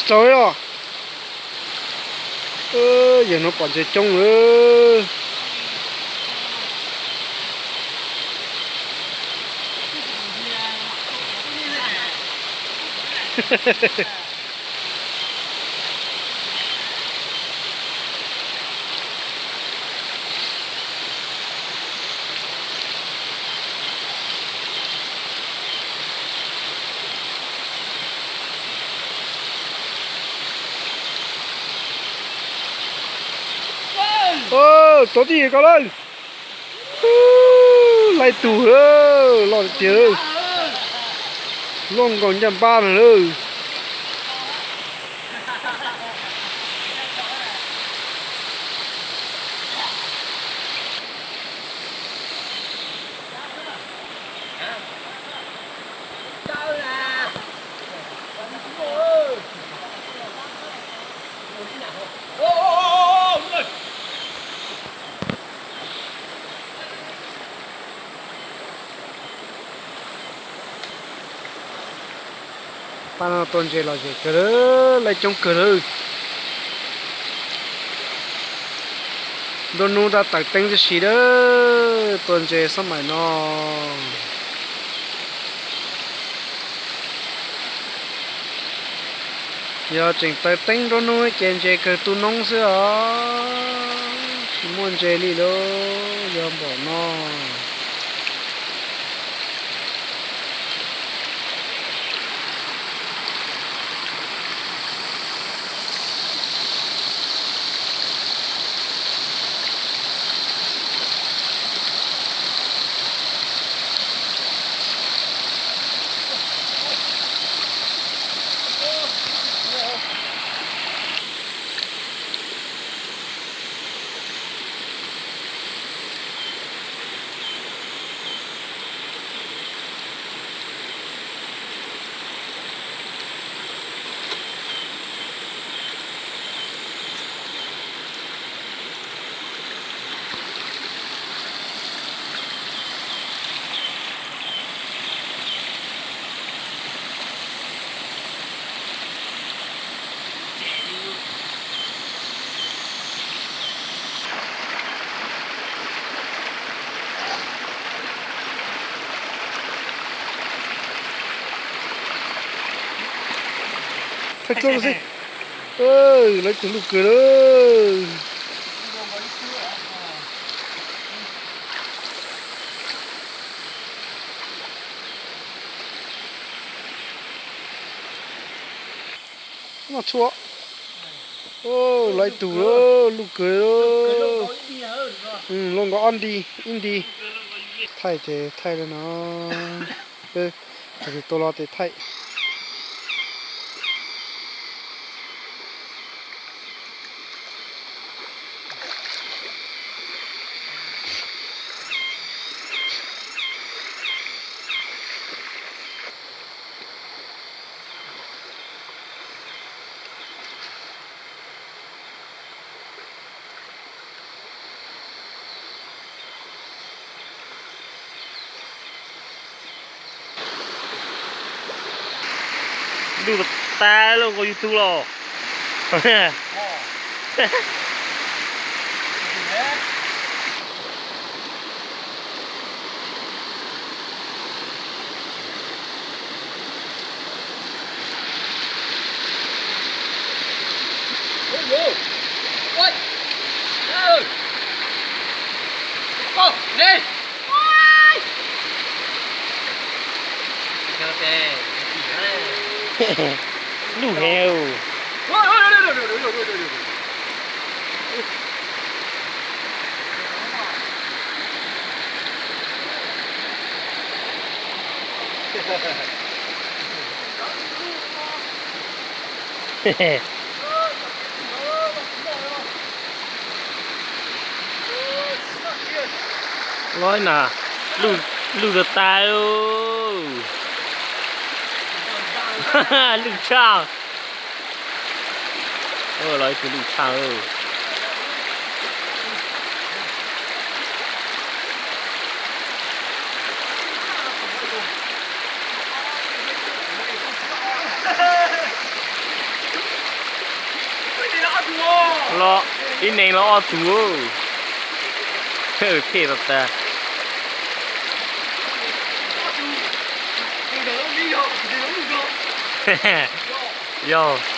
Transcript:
Tsaug os. Yawg no pom ntses coob lawm. Tov tij ko lawm. Laib tus lawm, loj tiag. Loj nkaus ncaj npab no lawm. Pab no tua ntses lom zem kawg lawm, laib coob kawg lawm. Nruab hnub tab tawm teeb tib si lawm, tua ntses xab maim no. Yog tseem taws teeb nruab hnub ces ntses kawg tu noob xwb os, tsis muaj ntses li lawm, yog npaum no. Thawj txuj xwb. Lawv tus luj kawg lawm. Noj txhua. Lawv tus luj kawg. Luj nkaus ob nti, ib nti. Thaij ces thaij li no. Tus twg tua los ces thaij. Luj tas tas los nkaus yus tug los. Luj heev. Loj na, luj tas tas. Luj tshaj. Los ib tug luj tshaj. Ib neeg los ob tug. Them rau tas. Yog.